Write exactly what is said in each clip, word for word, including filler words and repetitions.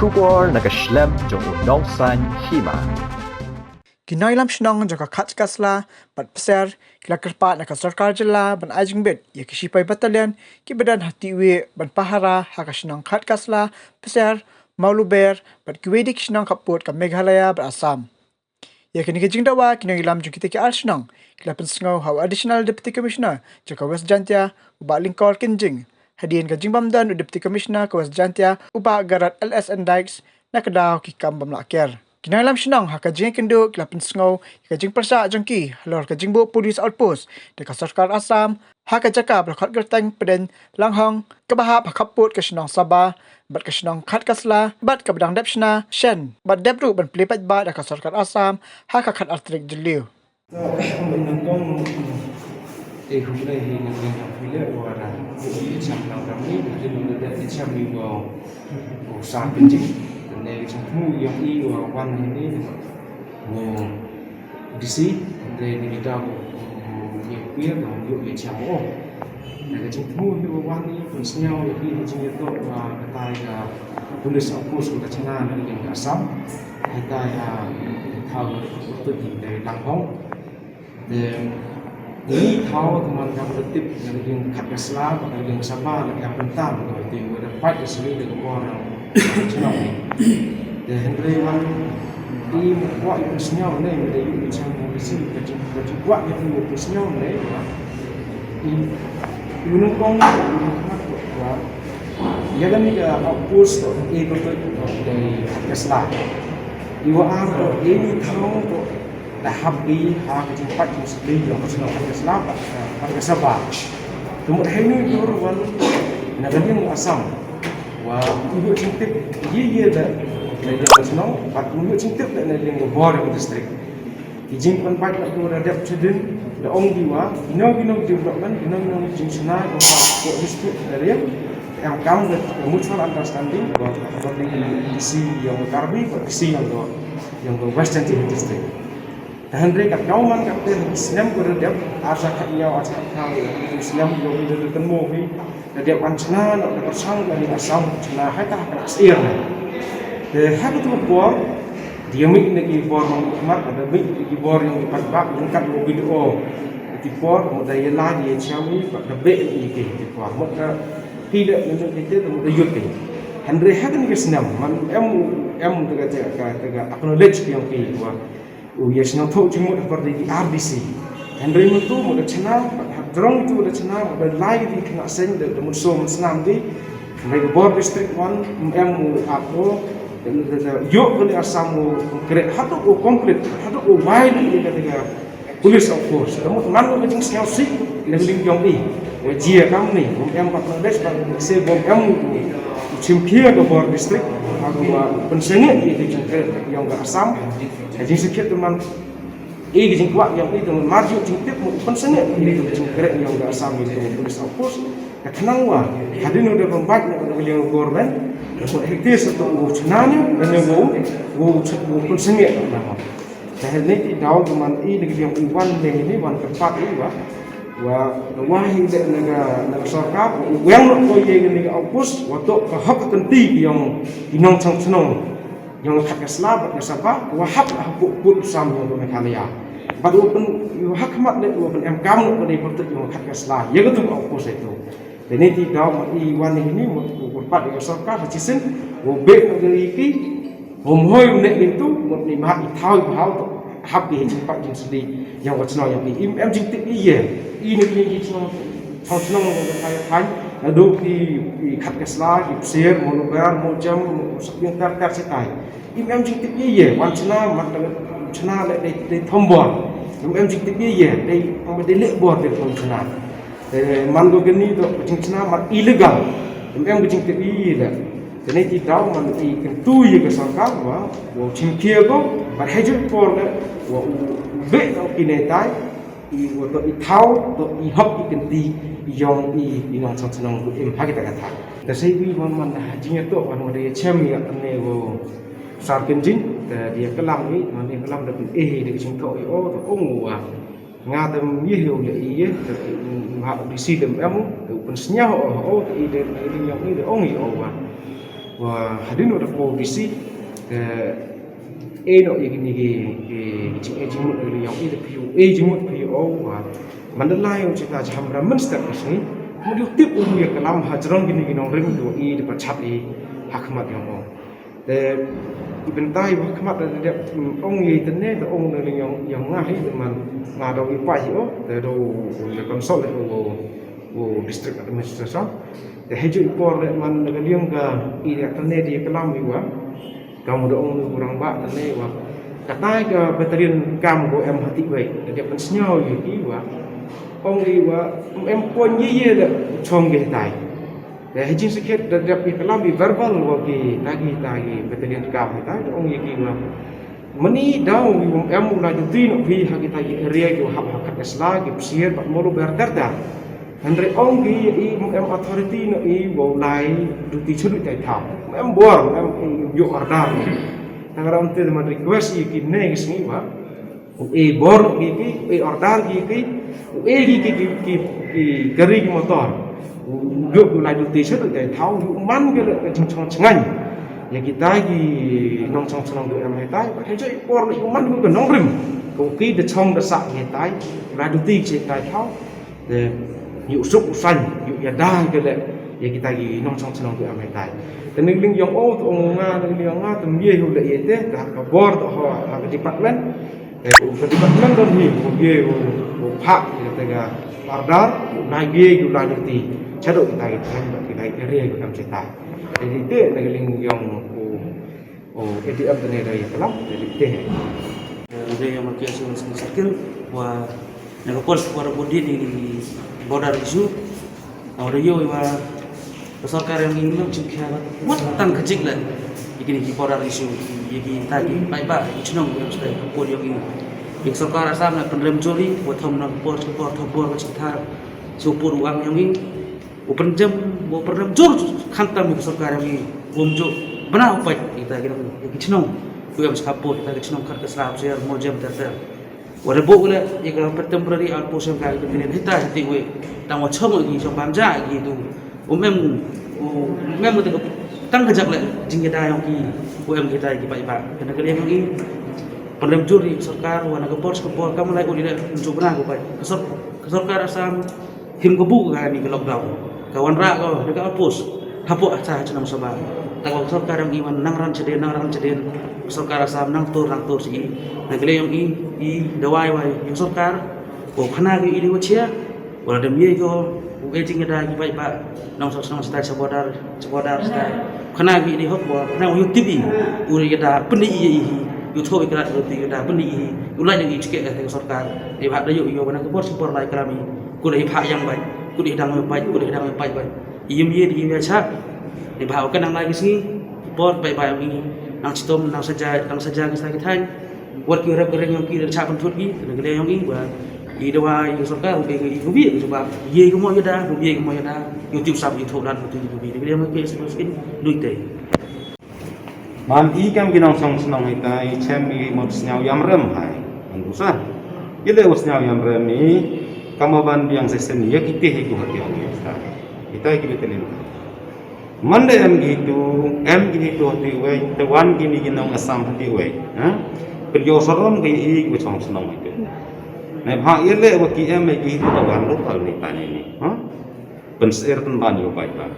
Khubor na ka shlem jong u nongsan hima. Ki nongïalam shnong jong ka Khatkasla bad Pser ki la kyrpad na ka sorkar jylla ban ai jingbit ïa ki shipai battalion kiba don ha Tiwi ban pahara ha ka shnong Khatkasla, Pser, Mawluber bad kiwei de ki shnong khappud ka Meghalaya bad Assam. Ïa kane ka jingdawa ki nongïalam jong kita ki ar shnong ki la pynsngew ha u Additional Deputy Commissioner jong ka West Jaintia, u Bah Lyngkor Kynjing, hadien ka jingbym don u Deputy Commissioner ka West Jaintia, u Bah Garod L S N Dykes, na ka daw ki kam bym lah ker. Ki nongïalam shnong ha ka jingïakynduh ki la pynsngew ïa ka jingpyrshah jong ki halor ka jingbuh police outpost da ka sorkar Assam ha ka jaka ba la khot kyrteng Pdeng Langhong, kaba hap ha khappud ka shnong Saba bad ka shnong Khatkasla, bad kaba dang dep shna shen bad dep ruh ban plie paidbah da ka sorkar Assam ha ka khatar tarik Jylliew. Te hynrei hi na ka phi leh wa ra, i cham nang ram ni, i nu da i cham i wa u sa pynjing. Te ne i cham thmu i yong i wa wan hi ni, wa D C, hynrei ni kita wa, wa i pia wa i cham o. Na ka jingthmu hi wa wan ni, pynsngew ïa ki ha jingïatoh wa katai ka police outpost ka chana na ka Assam. Katai ha thaw ka tu di dei Langhong. Te ni thaw ka man ka ba tip na ka Khatkasla, na ka Saba, na ka Pyntan, ka tu wa da fight ka sli da ka bor na chana ni. Te hynrei wan i mo kwah i pynsngew ne, me da yu i cham mo si, ka jing, ka jing kwah i pynsngew ne, i, i nung kong, i nung kong, wa, ïa kane ka outpost to, i to to, to, dei Khatkasla. I wa ar to, i ni thaw to, da hap ki ha ka jingpait jingshakri jong ka shnong Khatkasla bad, eh, Khatkasaba. Te mut hei nu i dur wan na ka liang Assam. Wa u yu jingtip ïa ïa da na liang ka shnong, bad u yu jingtip da na liang ka bor jong ka district. Ki jingpynbeit na tu da dep chadien, da ong di wa, kino kino development, kino kino jingshna, ko ko dispute da riang, em kam da mutual understanding, wa, wa D C yong Karbi, wa D C yong, yong Western District. Te hynrei kat nyaw man kat te ki snem ko da dep, ar sa kat nyaw, ar sa kat nyaw, ki snem ko da dep kan mo hi, da dep wan chna, no, da pyrshang, da ni asam, chna, hai ta, ka sir ne. Te ha ka tu por, dia mi ne ki bor mang mat, da mi ki bor yang pat bak, yang kat mo video. Ki bor, mo da ya la, dia cham ni, pat da be ni ki, ki bor. Mo da, ki da, ni ki te, mo da yut ki. Hynrei ha ka ni ki snem, man em, em, da ka, da ka, da ka acknowledge ki yang ki, wa. U ïa sngewthuh jingmut ha pyrdi ki R D C. Hynrei mynta mut da chna, ha jrong tu da chna, mut da lai di khynnah seng da, da mut so mut snam di. Hynrei ka bor district one, em u ap o, da, da, da, ïoh ka li asam u kreh, haduh u complete, haduh u wai di ka, ka, ka police outpost. Da mut man ka jingsngewsih, da ling jong i. Wa jia kam ni, bym em pat na bes, pat se bym em u chim khia ka bor district, ha ka wa pynsengit i ka jingkreh, yong ka asam. Ka jingsakhiat tu man, i ka jingkwah yong i tu man, mar ju jingtip mo pynsengit i ka jingkreh yong ka asam i tu police outpost. Ka khnang wa, hadien u da pynbeit na ka liang government, ka sot hektis tu u chna ni, ka ni u, u pynsengit na ma. Te hynne ti daw tu man i na ka liang i wan ne ni wan kyrpad i wa. Wa, wa hi de na ka, na ka sorkar, wa yang no ko ye ni ka outpost, wa to ka hok ka kynti yong i nongchong chnong. Yong Khatkasla bad ka Saba, wa hap ha pud pud sam yong ka Meghalaya. Bad wa pyn, wa hak mat de, wa pyn em kam no ka dei pyrtuit yong Khatkasla. Ïa ka tu ka outpost itu. Te ni ti daw ma i wan ni ni, mut u kyrpad ïa ka sorkar, ha chisin, wa be no ka ri ki, wa mhoi ne ni tu, mut ni ma i thaw i bhaw tu, hap ki jingpat jingsli, yong ka chnong yong ki. Im em jingtip i ye, i ni ki jingchnong, chnong chnong yong ka thai thai, na do ki, i Khatkasla, ki Psir, mo Lugar, mo Jam, mo Sapiang tar tar setai. Im em jingtip i ye, wan chna, mat da chna le dei, dei thombor. Im em jingtip i ye, dei, dei le bor dei thom chna. Te man ko kani to ka jingchna man illegal. Em em ka jingtip i le. Te ni ti daw man i kyntu ïa ka sorkar wa, wa chim khia ko, bad ha ju por le, wa u be to ki ne tai, i wa to i thaw, to i hok i kynti, i yong i, i nongchong chnong tu im ha kita ka thang. Te sei wi man man ha jingïatoh wan wa da ïa chem ïa ne wa sar kynjing, te da ïa klam i, man ïa klam da pyn eh da ka jingthoh i o, to ong wa. Nga te ym ïeh ïa u ïa i ïa, te u ha u D C te ym em u, te u pynsñiaw ha u, ha u, te i te, i te ñiaw i te ong ïa u wa. Wa hadien u da ko bisi, eh, eh, no, ïa kine ki, ki, ki jing, eh, jingmut, eh, ïa, eh, da phi, eh, jingmut phi, oh, wa. Mandalay, u chita jaham ra mynstep ka sngi. Mut ïa tip u ïa kalam ha jrong kine ki nongrim, ïa, eh, da pachat, eh, ha khmat ïa, oh. Te, i bynta i ba khmat da dep, mm, ong ïa i tene, te ong na ïong, ïong nga hi, te man, nga da i pa hi, oh, te da u, u ïa consult, eh, u, u district administration. Te ha ju i por le man na ka liang ka i ïa tene di kalam i wa. Kam da ong u rangbah tene wa. Kata ka battalion kam ko em ha ti wei. Te dep pynsngew ïa ki wa. Ong i wa, em pon ïa ïa da chong ge tai. Te ha jing sakhet da dep ïa kalam i verbal wa ki ta ki ta ki battalion kam tai. Ong ïa ki wa. Mani daw wi bym em u lai duty noh phi ha kita ki area ki hap ha Khat Esla, ki Psier bad Mawlai ber ter ter. Hynrei ong ki i bym em authority noh i wow lai duty chaduk tai thaw. Bym em bor, bym em ïoh order. Tang ram te man request i ki ne ki sngi wa. U e bor ki ki, u e order ki ki, u e ki ki ki ki ki kari ki motor. U ïoh u lai duty chaduk tai thaw, u man ki le ka jingchong chngain. Ïa kita ki nongchong chnong du em haitai, bad hajoi por le u man u ka nongrim. Ko ki da chong da sah haitai, la duty ki haitai thaw. Te ïoh suk u san, ïoh ïada ki le, ïa kita ki nongchong chnong du em haitai. Te ning ling ïong o, tu ong nga, ning ling ïong nga, tu mye hu le ïa te, ka, ka bor tu ho, ha ka department. Te u ka department don hi, u mye u, u phah, ïa te ka order, u nai mye, u nai duty. Chaduk kita ki thain, kita ki area, u nam chita. Jadi te na ka liang ïong u, u A D M te ne dei kalam, jadi te. Eh, dei ïong K S U Circle, wa na ka por, wa da budi di border issue. Wa da ïoh wa ka sorkar ïong i ym jingkhia wat tang ka jik la. Ïa kine ki border issue, ïa kita ki paidbah, ki chnong, ïa ka por ïong i. Ïa ka sorkar Assam na pynrem jur i, wa thom na ka por, ka por, thom por ka jingthar. Shu por u ang ïong i. U pynjem, u pynjem jur khamtam ïa ka sorkar ïong i, um ju bna u pait ïa kita ki nong, ïa ki chnong. Ku em sha ka por kita ki chnong Khat Esla, Psier, Mawjem, ter ter. Wa da buh u leh ïa ka temporary outpost ïong ka, ïa ka battalion hita hiti wei. Tang wa chong ïa ki chong bam ja ïa ki tu. Um em, um em ka tang ka jak leh jingïada ïong ki, u em kita ïa ki paidbah. Kane ka liang ïong i pynrem jur ïa ka sorkar, wa na ka por sha ka por kam lai u leh um ju bna u pait. Ka sor-, ka sorkar Assam Him kabu ka kani ka lockdown. Ka wanrah ko da ka outpost hapoh ha chnong Sabha. Ta ka sorkar ïong i wan nang ran chadien, nang ran chadien. Sorkar Assam nang tur, nang tur sha i. Na ka liang ïong i, i da wai wai ïa ka sorkar. Ko khana ka i dei wa chia. Wala da mih ko u e jingïada ki paidbah. Nongchong chnong shatai sha border, sha border shatai. Khana ka i dei hok wa, khana wa ïoh tip i. U dei ïada pyni i hi. Ïoh thoh i krat u dei ïada pyni i hi. U lai dei i chike ka sorkar. Dei bha da ïoh ïoh wa na ka bor sha bor lai klam i. Ku da i phah ïang bait, ku da i dang bait, ku da i dang bait bait. Ïim ïe di ïim ïa chah. Ni bha ka nang lai ki sngi, por bait bait ngi. Nang chitom, nang saja, nang saja ki sa ki thaiñ. Wat ki rep ki reng ïong ki da chah pynthut ki, da ki le ïong i ba. I da wa i sorkar, u ki i ku bi, ku ba. Ïe ku mo ïada, ku ïe ku mo ïada. Ïoh tip sap ïoh thok dan ku tip ku bi. Da ki le ïong ki sa ki skin, duit te. Man i kam ki nongchong chnong hita i chem i mut sñiaw ïam rem hai. Man u sa. I le u sñiaw ïam rem i kam ban biang sesen ïa ki te hi ku hati ong ïa sa. Hita ki betelin. Man de em ki tu, em ki tu hati wei, te wan ki ni ki nong Assam hati wei. Ha? Pynjor sarom ki i ku chong chnong hita. Ne bha i le wa ki em ki tu ta wan ru ta ni ta ni ni. Ha? Pynser pynban ïa u paidbah.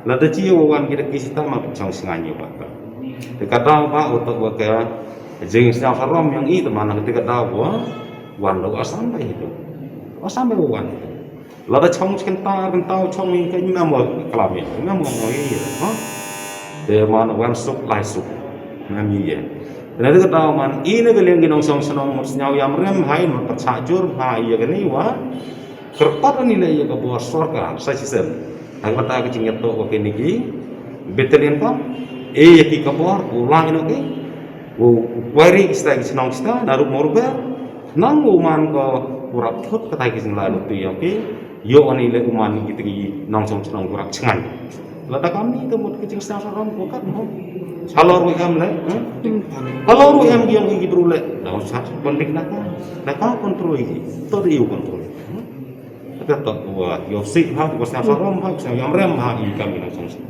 Lada chi ïa u wan ki da ki sita ma pynchong sngan ïa u paidbah. Te ka daw ba u tok wa ka jingsñiaw sarom ïong i te man ka te ka daw wa wan da u Assam bai hitu. Assam bai u wan hitu. Lada chong chi kynta kynta u chong i ka i mem wa klam i mem wa ngoi i ha. Te man wan suk lai suk. Mem i ye. Te na te ka daw man i na ka liang ki nongchong chnong mut sñiaw ïam rem hai mut pyrchah jur ha i ya ka ni wa. Kyrpad ani le ïa ka bor sorkar sa shisien. Hangta ka jingïatoh ka kine ki battalion ka. E ïa ki ka bor u lang ino ki. U kwari ki sta ki chnong sta na rup mor ba. Nang u man ka u rap thut kata ki jinglai lut tu ïa ki. Ïoh ani le u man ki tiki nongchong chnong u rap chngan. Lada kam ni te mut ki jingsnam sarom ko kat mo. Halor u em le. Halor u em ki ïong ki bru le. Daw sa pyndik na ka. Na ka kontrol ki. To ri u kontrol. Kata to wa ïoh sik ha, wa sñiaw sarom ha, sñiaw ïam rem ha, i kam i nang song song.